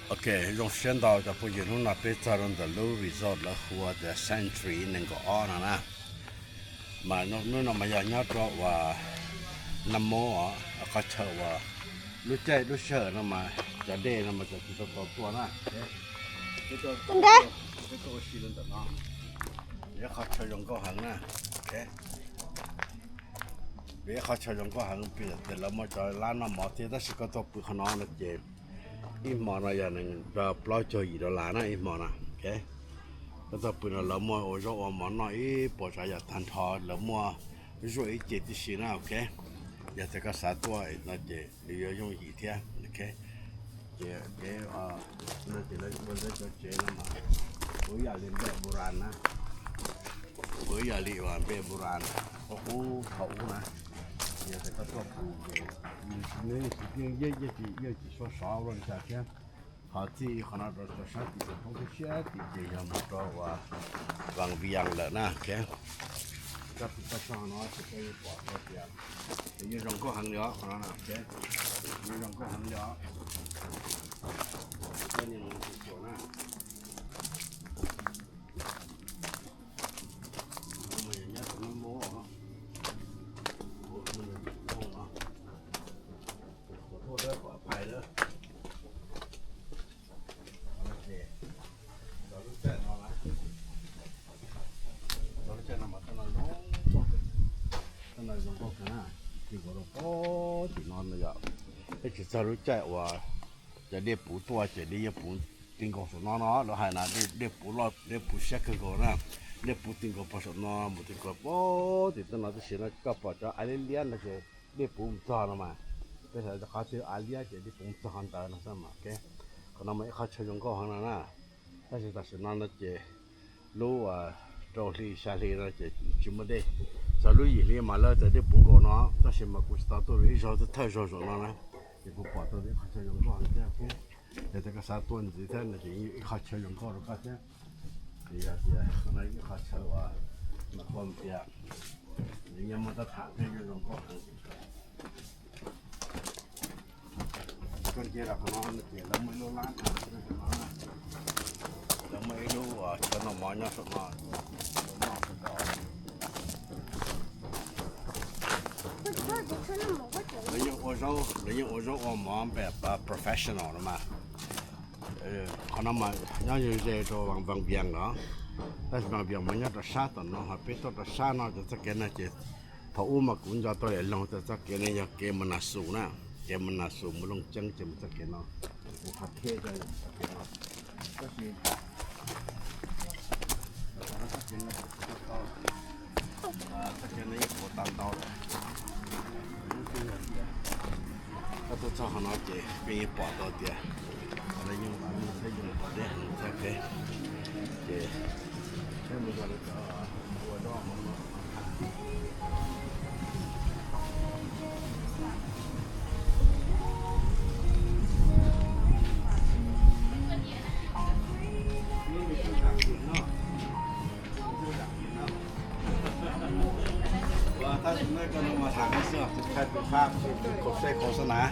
Ok, zoo siab ntau cov phooj ywg, hnub no peb txog rau ntawm lub resort lawv hu ua tias Century nees nkaum ob no na. Mas hnub no mas yog nyob rau uas Nam Mos os, qhov chaw uas lub caij lub sij hawm no mas cov dej no mas cov tsis tau tau tuaj na. Peb tuaj ua si rau ntawm no, ib qhov chaw zoo nkauj heev na. Vim ib qhov chaw zoo nkauj heev vim tias lawv muaj cov lab noj mov thiab, tab sis koj tuaj pw qhov no no ces ib hmo no yog nees nkaum plaub caug yim dollar na ib hmo no. Koj tuaj pw no lawv muaj ua zaub ua mov noj ib puas tsav yam tag nrho, lawv muaj zuaj ib ce tib si na. Ok, yog tias koj xav tuaj no ces nws yuav yooj yim thiab. Ok, ces kev no ces lawv ua lawv cov tsev no mas ua ib yam li npej bu ras na, ua ib yam li uas npej bu ras qub qub thaum ub na. Yog tias koj tuaj pw ces nws tsis yeej tsis sua sov ua li cas thiab. Qhov txij qhov no rau sab tim ces poob siab tim ces yog mus rau uas Vaj Vias lawm na. Ok, koj pw toj zog no ces koj yuav pom tau tias nws yeej zoo nkauj heev li os. Qhov no na, ok, nws zoo nkauj heev li os. Koj nias no tus xyuas na. Nyob rau Nam Mos, tus thauj dawb pom phais lawm. Cov lub caij no, cov lub caij no mas tej no zoo nkauj, tej no zoo nkauj kawg na. Ti nkaus rau pem tim no no yom, peb tsis txog lub caij uas cov dej puv tuaj ces dej yeej puv ti nkaus saum no no. Lawv hais na dej puv loj dej puv siab kawg nkaus na, dej puv ti nkaus pog saum no mus ti nkaus pem tim tej no. Tab sis no koj pom cov av liab liab no ces dej puv mus txog no mas, peb hais qhov twg av liab ces dej puv mus txog qhov ntawd no xwb mas. Qhov no mas ib qhov chaw zoo nkauj heev no na. Tab sis tam sim no no ces lub rau hli xya hli no ces tsis muaj dej. Txog lub yim hli mas lawv tias dej puv nkaus no, tab sis mas kuv tsis tau tuaj ib zaug, thawj zaug zaum no na, ces kuv pom tau ib qhov chaw zoo nkauj thiab. Yog tias koj xav tuaj ntxiv thiab no ces ib qhov chaw zoo nkauj rau koj thiab. Ces yog tias qhov no ib qhov chaw uas mas koj tias nws yeej muaj tab tham thiab yeej zoo nkauj heev. Koj ntsia rau qhov no ces lawv muaj ib lub lab, lawv muaj ib lub chaw noj mov nyob saum no. Lawv yeej ua zaub, lawv yeej ua zaub ua mov npe professional no mas. Qhov no mas nyob ze ze rau Vaj Vias no, tab sis Vaj Vias mas nyob rau sab tom no, ho peb tuaj rau sab no ces txoj kev no ces thaum ub mas kuv nco tau yam loog tias txoj kev no yog kev mus Nas Xus na, kev mus Nas Xus mus Looj Ceeb ces mus txoj kev no, mus qhov thiab txoj kev no. Tab sis txoj kev no tsis tau, txoj kev no yeej puas tau ntau lawm. Koj tuaj txog qhov no ces koj yeej pom tau tias qhov no yeej ua thiab yeej pom deb heev thiab. Ces peb mus nrog lawv cov ua zaub ua mov no tham. Peb xav khos xab nas,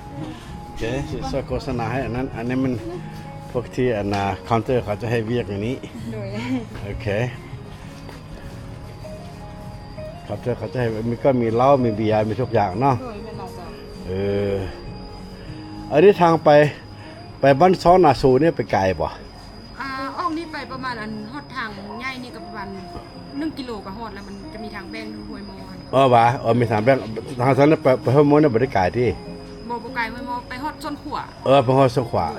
peb xav khos xab nas, anv anv mej pab thi anv counter qhov coj hais viaj ni. Ok, counter qhov coj hais, koj mis laub mis npias mis tug yaam no. Ib thaag pais Npab Xob Nas Xus nej pais kais puas? Vas, mis thaam peej, thaam Xob Nas Xus puas muaj nej puas kais thiab? Peb ho Xoo Khuam.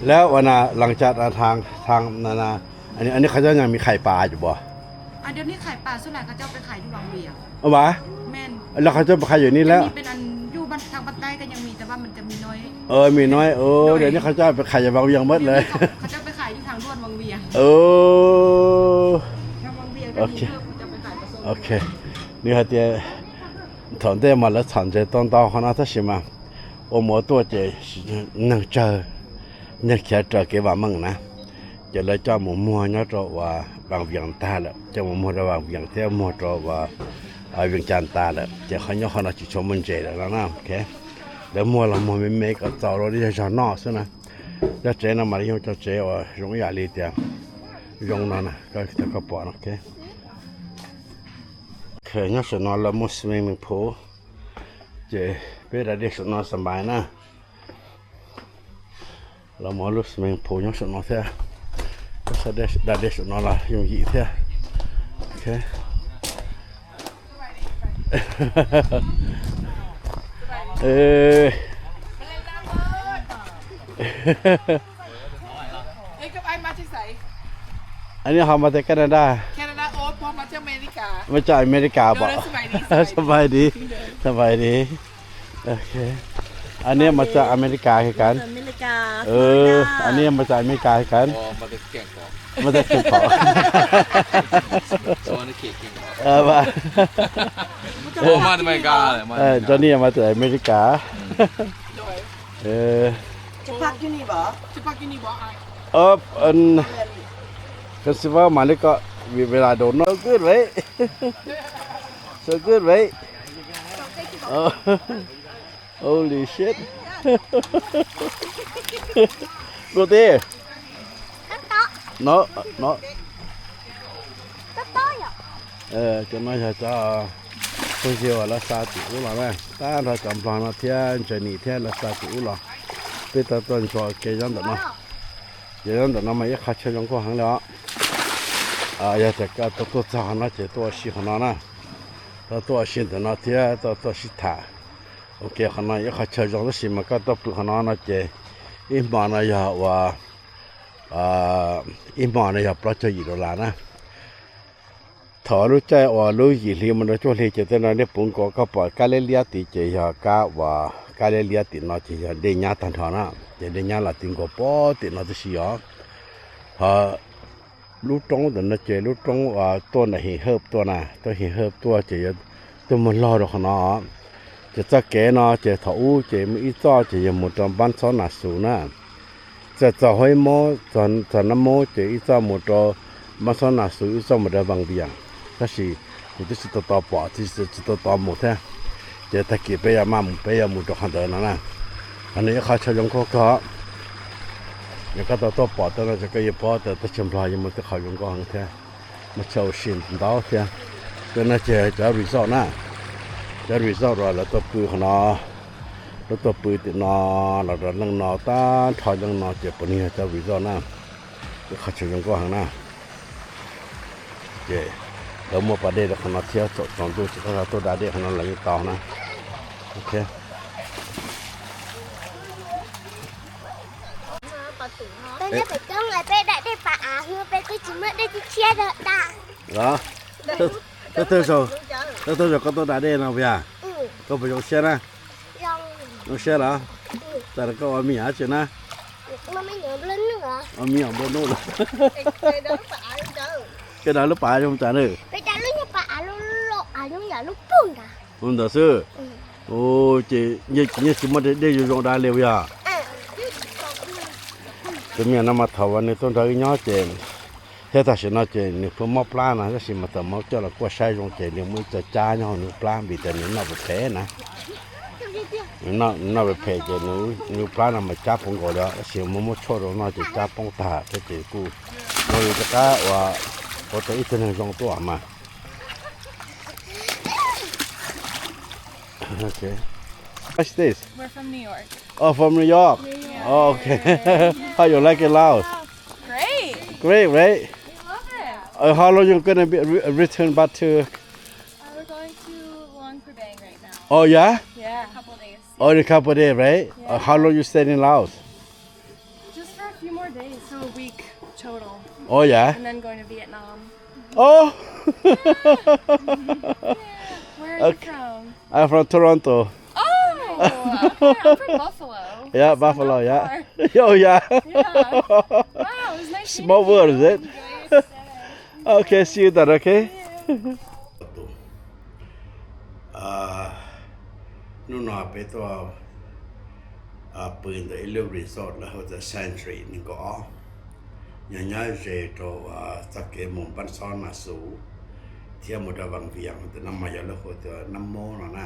Lawv ua na laag ca thaag, thaag, anv qhov coj nyob mis khais pas puas? Vas, lawv qhov coj pais khais yam ni lawm. Mis no, ntawm nej qhov coj pais khais yam Vas Vias mab lawm. Ok, nws hais tias thaum ntej mas lawv txhom ntses tau ntau qhov no tab sis mas ua mus ua tuaj ces neeg tsawg, neeg khiav raws kev vam meej na, ces lawv coj mus muag nyob rau uas Vas Vias tag lawm, coj mus muag rau Vas Vias thiab muag rau uas Vias Cas tag lawm ces qhov nyob qhov no tsis tshua muaj ntses lawm no na. Lawv muag los muag me me kom txaus rau yog zog noj xwb na. Cov tsev no mas yog cov tsev uas zoo ib yam li tias zoo no na, koj pom no. Nyob saum no lawv muaj swimming pool, ces peb da dej saum no xa npais na. Lawv muaj lub swimming pool nyob saum no thiab. Peb da dej saum no los yooj yim thiab. Ann neb ho mas teb Canada? Mas teb America pom? Sab npais di, sab npais di. Ann neb mas teb America heev kawg. Ann neb mas teb America heev kawg. Mas teb Canada. Cov neb mas teb America. Festival mas li ko, we, we like don't know. So good, right? So good, right? Holy shit. Go there. No, no. Cov no yog cov phooj ywg uas lawv xa tim ub los na, tag nrho cov Nplog no thiab Ntsees Nis thiab lawv xa tim ub los. Peb tau tuaj ntsuas kev nyob ntawm no. Ces nyob ntawm no mas ib qho chaw zoo nkauj heev li os. Yog tias koj tau tuaj txog qhov no ces tuaj ua si qhov no na. Tau tuaj ua si ntawm no thiab tau tuaj sib tham. Ok, qhov no ib qho chaw zoo tab sis mas koj tuaj pw qhov no no ces ib hmo no yog uas, ib hmo no yog plaub caug yim dollar na. Thaum lub caij uas lub yim hli mus rau cuaj hli ces tej no dej puv nkaus, koj pom kab liab liab tid ces yog kab uas, kab liab liab tim no ces yog dej nyab tag nrho na. Ces dej nyab los ti nkaus pem tim no tib si os. Ho lub roob ntawm no ces lub roob uas tuaj ntawm His Hawb tuaj na, tuaj His Hawb tuaj ces yuav tuaj mus log rau qhov no. Ces txoj kev no ces thaum ub ces muaj ib txoj ces yog mus rau Npab Xob Nas Xus na. Txawm txog Huab Ib Mob, txog Nab Mob ces ib txoj mus rau Npab Xob Nas Xus, ib txoj mus rau Vaj Vias. Tab sis kuv twb tsis tau tau pom, tsis tau tau mus thiab. Ces tag kis peb yuav maj mus, peb yuav mus rau qhov ntawd no na. Qhov no ib qho chaw zoo nkauj kawg. Yog koj tau tuaj pom tej no ces koj yuav paub tias teb chaws Nplog yeej muaj tej qhov zoo nkauj heev thiab, muaj chaw ua si ntau thiab. Tej no ces cov resort na, cov resort uas lawv tuaj pw qhov no, lawv tuaj pw tim no los rau leej no, tag nrho leej no ces puav leej yog cov resort na. Ib qho chaw zoo nkauj heev na. Ces lawv muaj pas dej rau qhov no thiab, tsaus ntuj ces koj tuaj da dej qhov no los yeej tau na. Ok. Peb nyob pem coob, peb da dej pas av, peb twb tsis muaj dej tshiab rau da. Los, thawj thawj zaug koj tuaj da dej no puas yog? Koj puas zoo siab na? Zoo siab los? Tam no koj ua me nyuam dab tsi na? Ua me nyuam nplua nuj. Koj da lub pas zoo cas na? Ua ntawd xwb. Ces yeej tsis muaj dej zoo zoo da li puas yog? Tus me nyuam no mas thaum uas nws tuaj nrog wb nyob ces thiab tam sim no ces nws pheej mob plab na, tab sis mas thaum Hmoob coj los kuaj saib zoo ces nws muaj ib co cab nyob hauv nws plab vim tias nws noj phem phem na. Nws noj phem phem ces nws plab no mas cab poob nkaus li, tab sis muaj muab tshuaj rau noj ces cab poob tag thiab ces kuj zoo li rov qab ua, ua tau ib tug neeg zoo tuaj mas. Okay. What's this? We're from New York. Oh, from New York. Yeah. Oh, okay. How you like it, Laos? Great. Great, right? We love it. Uh, how long you gonna be re- return back to? Uh, we're going to Luang Prabang right now. Oh yeah. Yeah. A couple days. Oh, in a couple days, right? Uh, how long you stay in Laos? Just for a few more days, so a week total. Oh yeah. And then going to Vietnam. Oh. Where are you from? I'm from Toronto. Oh, okay. I'm from Buffalo. Yeah, Buffalo, yeah. Oh yeah. Yeah. Wow, it was nice. Small world, is it? Okay, see you then, okay? Hnub no peb tuaj pw ntawm ib lub resort lawv hu tias Sanctuary nees nkaum ob, nyob nyob ze rau txoj kev mus Npab Xob Nas Xus thiab mus rau Vaj Vias, ntawm no mas yog lawv hu tias Nab Mob no na.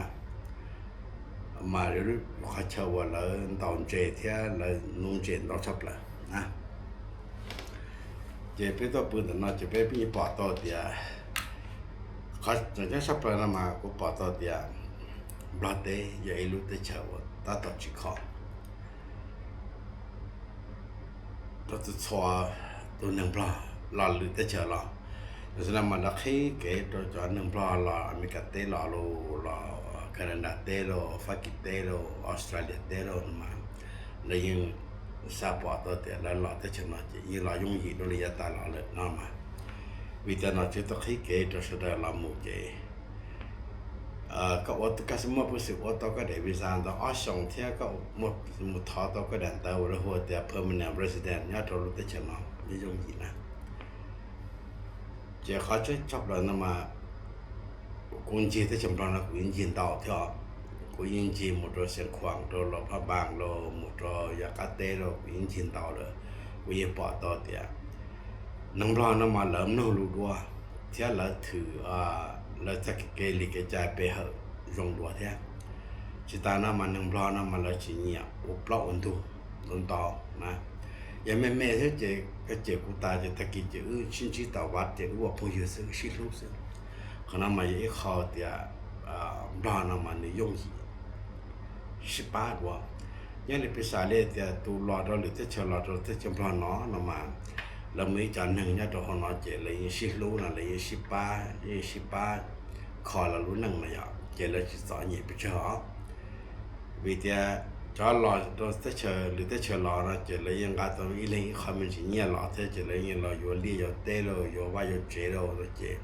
Mas qhov chaw uas lawv ntaus ntses thiab lawv nuv ntses ntau tshaj plaws. Ces peb tuaj pw ntawm no ces peb pheej pom tau tias, qhov tseem ceeb tshaj plaws no mas kuv pom tau tias Nplog teb yog ib lub teb chaws uas tab tom tsis khov rau txhua tus neeg Nplog los lwm teb chaws los. Tam sim no mas lawv qhib kev rau cov neeg Nplog los Amelikas teb los, los Canada teb los, Fab Kis teb los, Australia teb los no mas lawv yeej xav pom tau tias lawv los teb chaws no ces yeej los yooj yim dua li yav tas los lawm no mas. Vim tias nom tswv tau qhib kev rau sawv daws los mus ces koj ua, koj xav muaj peev xwm ua tau koj daim visa ntawd ob xyoos thiab koj mus thov tau koj daim ntawv uas lawv hu tias permanent resident nyob rau lub teb chaws no yeej yooj yim na. Ces qhov tseem ceeb tshaj plaws no mas kuv ncig teb chaws Nplog no kuv yeej ncig ntau thiab os. Kuv yeej ncig mus rau Xeev Khuam, rau Luang Prabang los, mus rau yav qab teb los kuv yeej ncig ntau lawm. Kuv yeej pom tau tias neeg Nplog no mas lawv mloog lus dua thiab lawv thwm, lawv txoj kev li kev cai pe hawm zoo dua thiab. Tsis tas no mas neeg Nplog no mas lawv tsis nyiam ua plaub ua ntug ntau ntau na. Yog me me thiab ces koj cem kuv tas ces tag kis ces wb sib ntsib tau vaj ces wb ua phooj ywg xwb, sib hlub xwb. Qhov no mas yog ib qho tias Nplog no mas nws yooj yim sib pab dua. Nyob li piv xam li tias tus los rau lwm teb chaws los rau teb chaws Nplog no no mas lawv muaj ib co neeg nyob rau hauv no ces lawv yeej sib hlub no, lawv yeej sib pab, yeej sib pab kho lawv lub neej no yom, ces lawv tsis txom nyem pes tsawg os. Vim tias cov los rau teb chaws, lwm teb chaws los no ces lawv yeej nqa tau ib leeg ib qho me ntsis nyiaj los thiab ces lawv yeej los yuav liaj yuav teb los yuav vaj yuav tsev los no ces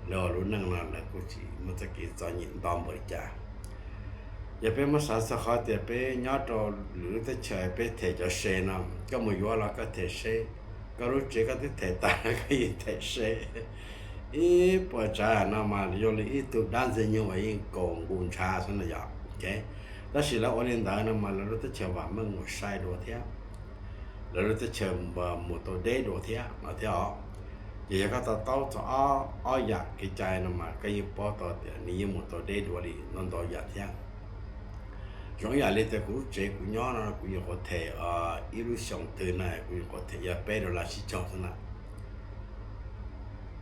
lawv ua lub neej no lawv kuj tsis muaj txoj kev txom nyem nto npaum li cas. Yog peb muab xav txog qhov tias peb nyob rau lwm lub teb chaws peb them cov se no, koj mus yuav los koj them se, koj lub tsev koj twb them tas koj yeej them se. Ib puas tsav no mas zoo li ib tug dab ntxwg nyoog uas yeej kaum nqus ntshav xwb no yom. Tab sis lawv ua li ntawd no mas lawv lub teb chaws vam meej mus sai dua thiab, lawv lub teb chaws mus tau deb dua thiab no thiab os. Ces yog koj to taub txog ob yam kev cai no mas koj yeej paub tau tias nws yeej mus tau deb dua li ntau ntau yam thiab. Zoo ib yam li tias kuv lub tsev kuv nyob no kuv nyuam qhuav them, ib lub xyoos twg na kuv nyuam qhuav them yog peb dollar tsib caug xwb na.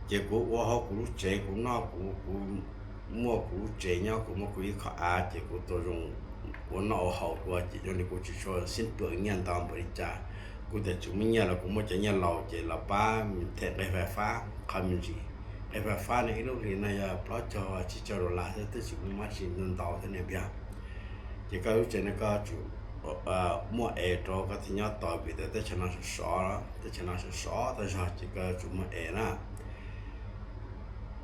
Ces kuv ua hauv kuv lub tsev kuv noj, kuv, kuv muaj kuv lub tsev nyob, kuv muaj kuv ib qho av ces kuv tau zoo ua noj ua haus dua ces zoo li kuv tsis tshua xij pwm nyiaj ntau npaum li cas. Kuv tias tsum muaj nyiaj los kuv muaj cov nyiaj laus ces los pab them nqe fais fab qhov me ntsis. Nqe fais fab no ib lub hlis no yog plaub caug tsib caug dollar xwb, twb tsis muaj dab tsi ntau thiab ne yog. Ces koj lub tsev no koj tsum muaj es rau koj thiaj nyob tau vim tias teb chaws no sov sov, teb chaws no sov sov tas zog ces koj tsum muaj es na.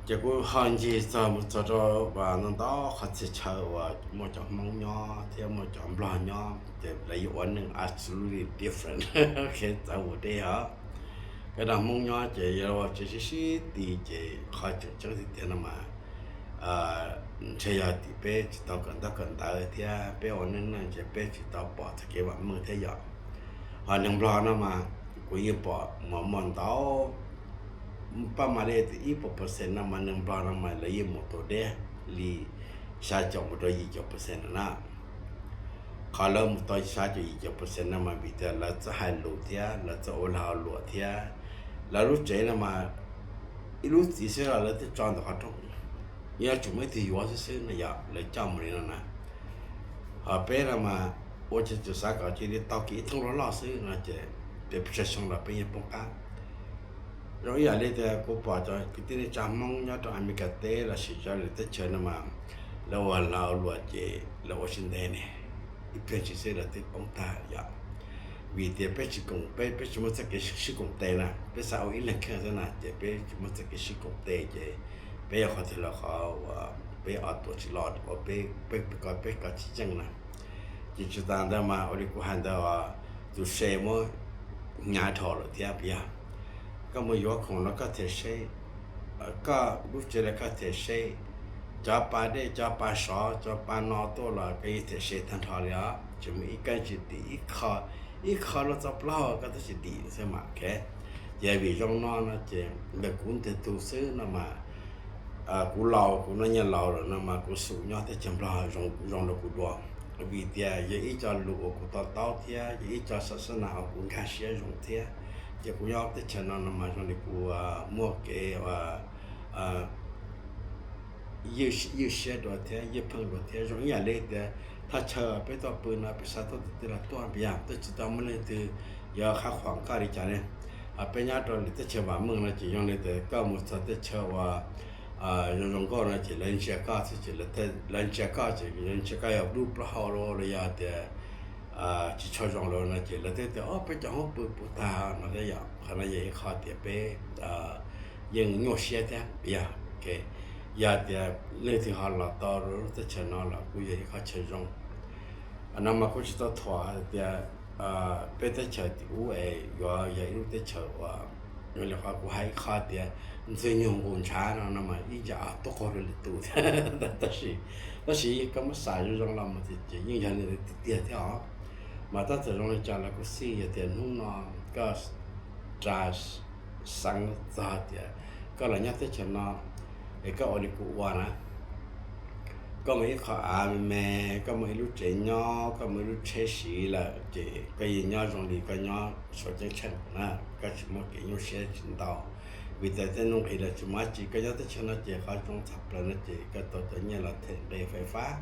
Ces kuv ho ncig txog mus txog rau ntau ntau qhov txhia chaw uas muaj cov Hmoob nyob thiab muaj cov Nplog nyob ces lawv yuav ua neej absolutely different. Txawv mus deb os. Koj dag Hmoob nyob ces yog ua tsev sib sib ti ces qhov tseem ceeb tiag tiag no mas ntshe yog tim peb tsis tau kawm ntaub kawm ntawv thiab peb ua neej neej ces peb tsis tau pom txoj kev vam meej thiab yom. Ho neeg Nplog no mas kuv yeej pom mas muaj ntau, pab mas li ib puas percent no mas neeg Nplog no mas lawv yeej mus tau deb li xya caum mus rau yim caum percent no na. Qhov lawv mus tau xya caum yim caum percent no mas vim tias lawv txawj hais lus thiab lawv txawj ua lag ua luam thiab lawv lub tsev no mas ib lub txiv xwb los lawv twb tso ntawm qhov rooj, yog tsum muaj ib tug yuav xwb xwb no yog lawv coj mus li no na. Ho peb no mas ua ces tsum xav kom cia li tau kiag ib thoob loj loj xwb no ces peb pes tsawg xyoo los peb yeej poob qab. Zoo ib yam li tias kuv pom cov kwv tij neej tsa Hmoob nyob rau Amelikas teb los sis cov lwm teb chaws no mas lawv ua lag ua luam ces lawv ua tsis ntev ne, ib pliag ntsis xwb lawv twb poob tag yom. Vim tias peb tsis koom, peb, peb tsis muaj txoj kev sib koom tes na, peb xav ua ib leeg kheej xwb na ces peb tsis muaj txoj kev sib koom tes ces peb yog qhov twg los qhov uas peb ob tuam tsis los, peb, peb, peb kov tsis yeej na. Ces tsis tas ntawd mas ua li kuv hais ntawd, tus se muab hnyav dhau lawm thiab puas yog? Koj mus yuav khoom los koj them se, koj lub tsev los koj them se, cov pa dej cov pa sov cov pa no tuaj los koj yeej them se tag nrho li os, tsis muaj ib kab tsis dim, ib qho, ib qho luaj txoj plaub hau koj twb tsis dim xwb mas. Ces vim zoo no no ces ntawm kuv ntwg tus xwb no mas kuv laus, kuv noj nyiaj laus lawm no mas kuv xum nyob teb chaws Nplog zoo rau kuv dua. Vim tias yog ib co lus uas kuv to taub thiab yog ib co xav xab nas uas kuv nkag siab zoo thiab, ces kuv nyob teb chaws no no mas zoo li kuv muaj kev ywj siab dua thiab ywj pheej dua thiab. Zoo ib yam li tias thaj chaw peb tuaj pw no peb xav tuaj tus twg los tuaj, yog tuaj tsis tau muaj leej twg yuav qhab khuam koj li cas ne. Peb nyob rau lwm teb chaws vam meej no ces zoo li tias koj mus txog teb chaws uas zoo zoo nkauj no ces lawv ntsia koj xwb, ces lawv ntsia koj ces ntsia koj yog dub plaub hau los yog tias tsis tshua zoo lawm no ces lawv thiaj tias, o, peb cov hoob pw puas tag no thiab yom. Qhov no yog ib qho tias peb yeej nyuaj siab thiab yog, yog tias leej twg ho los tau rau lub teb chaws no los kuj yog ib qho chaw zoo. No mas kuj tsis tau thuam hais tias peb teb chaws tim ub es yuav yog ib lub teb chaws uas, li qhov kuv hais ib qho tias ntxwg nyoog nqus ntshav no no mas ib yam tuaj qaug rau lwm tus thiab. Tab sis koj muab xav zoo zoo los mus ces yeej yog li tiag tiag thiab os. Mas tab txawm zoo li cas los kuj xij, yog tias hnub no koj ras xeev txog tias koj los nyob teb chaws no es koj ua li kuv ua na, koj muaj ib qho av me me, koj muaj ib lub tsev nyob, koj muaj ib lub tsheb siv lawm ces koj yeej nyob zoo li koj nyob Suav ceeb tsheej na, koj tsis muaj kev nyuaj siab tsis ntau. Vim tias tej nuj nqis los tsis muaj dab tsi, koj nyob teb chaws no ces qhov zoo tshaj plaws no ces koj tau cov nyiaj los them nqi fais fab.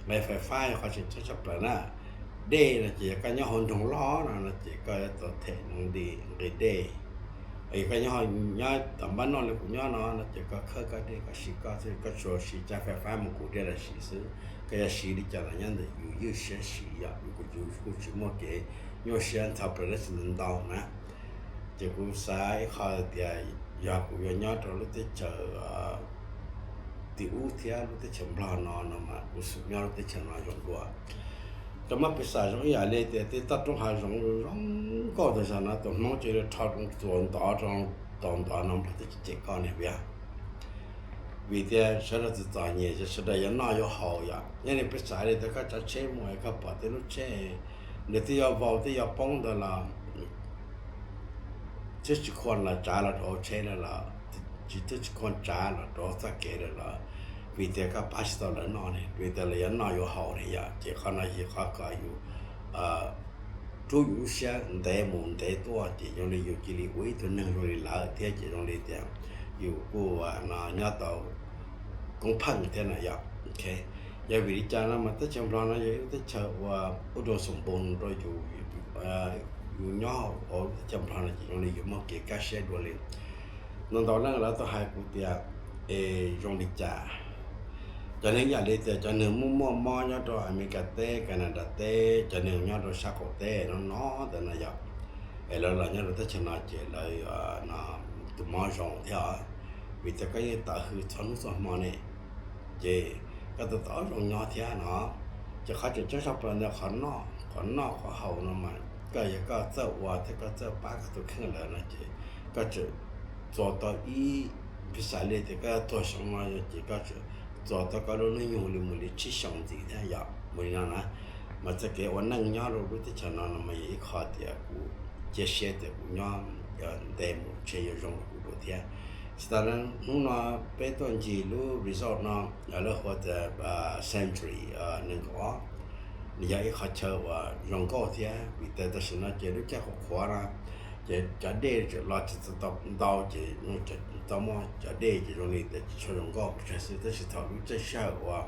Nqi fais fab yog qhov tseem ceeb tshaj plaws na. Dej no ces yog koj nyob hauv nroog loj no no ces koj yuav tau them nqi dej. Yog koj nyob, nyob tom npab noj li kuv nyob no no ces koj khawb koj dej koj siv koj xwb, koj tsuas siv caj fais fab mus kuv dej los siv xwb. Koj yuav siv li cas los nyob ntawm yus ywj siab siv yom, yus kuj tsis muaj kev nyuaj siab ntxhov plaws dab tsi ntau na. Ces kuv xav ib qho tias yog kuv yuav nyob rau lub teb chaws tim ub thiab lub teb chaws Nplog no no mas kuv xum nyob lub teb chaws no zoo dua. Rau muab piv xam zoo ib yam li tias tej toj roob hav zoov zoo nkauj tag zog no tus Hmoob cia li rho txuas ntov rau tau ntov no Nplog twb tsis cem koj niam via. Vim tias sawv daws txom txom nyem ces sawv daws yuav noj yuav haus yom. Yog li peb xav li tias koj tsav tsheb mus es koj pom tej lub tsheb nws twb yuav vau twb yuav poob ntawd los twb tsis khuam los tsav los rau hauv tsheb lawm los, tsis, twb tsis khuam tsav los rau hauv txoj kev lawm los, vim tias koj pab tsis tau lawv noj ne, vim tias lawv yuav noj yuav haus ne yom. Ces qhov no yog qhov kom yus rub yus lub siab ntev mus ntev tuaj ces zoo li yus cia li ua ib tug neeg zoo li lawv thiab ces zoo li tias yus kuj no nyob tau koob pheej thiab na yom. Yog vim li cas no mas teb chaws Nplog no yog ib lub teb chaws uas ua rau xoom npoos rau yus, yus nyob hauv lub teb chaws Nplog no ces zoo li yus muaj kev kaj siab dua li. Ntau ntau leej lawv tuaj hais kuv tias, es zoo li cas cov neeg yam li tias cov neeg muaj muaj mob nyob rau Amelikas teb, Canada teb, cov neeg nyob rau sab qaum teb no no ntawd no yom, es lawv los nyob rau teb chaws no ces lawv no tus mob zoo thiab os. Vim tias koj yeej tawm hws txhua hnub txhua hmo ne, ces koj tau tau zoo nyob thiab no. Ces qhov tseem ceeb tshaj plaws ntawd qhov noj, qhov noj qhov haus no mas koj yog koj txawj ua thiab koj txawj pab koj tus kheej lawm no ces koj tseem txuas tau ib, piv xam li tias koj tuag xyoo no ces koj tseem txuas tau koj lub hnub nyoog li mus li tsib xyoos ntxiv thiab yom. Mus li no na, mas txoj kev ua neej nyob rau lub teb chaws no no mas yog ib qho tias kuv cia siab tias kuv nyob ntev mus ntshe yuav zoo rau kuv dua thiab. Tsis tas hnub no peb tuaj ncig lub resort no, lawv hu tias Sanctuary nees nkaum ob, nws yog ib qhov chaw uas zoo nkauj thiab vim tias tam sim no ces lub caij qhuav qhuav no ces cov dej tseem los tsis tau ntau ces tau muaj cov dej ces zoo li tias tsis tshua zoo nkauj pes tsawg xwb, tab sis thaum lub caij sij hawm uas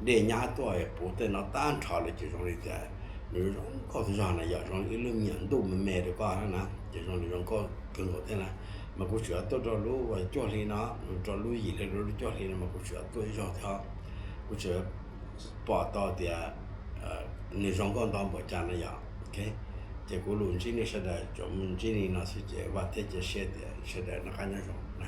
dej nyab tuaj puv tej no tag nrho lawm ces zoo li tias nws zoo nkauj tag zog na yom, zoo li ib lub me nyuam ntuj me me rau koj na, ces zoo li zoo nkauj kawg nkaus thiab na. Mas kuv tseem tuaj rau lub cuaj hli no, rau lub yim hli rau lub cuaj hli no mas kuv tseem tuaj ib zaug thiab, kuv tseem pom tau tias nws zoo nkauj ntau npaum cas no yom. Ces kuv lus ntsib nej sawv daws tsuas muaj ntsib li no xwb ces vam thiab cia siab tias sawv daws noj qab nyob zoo na.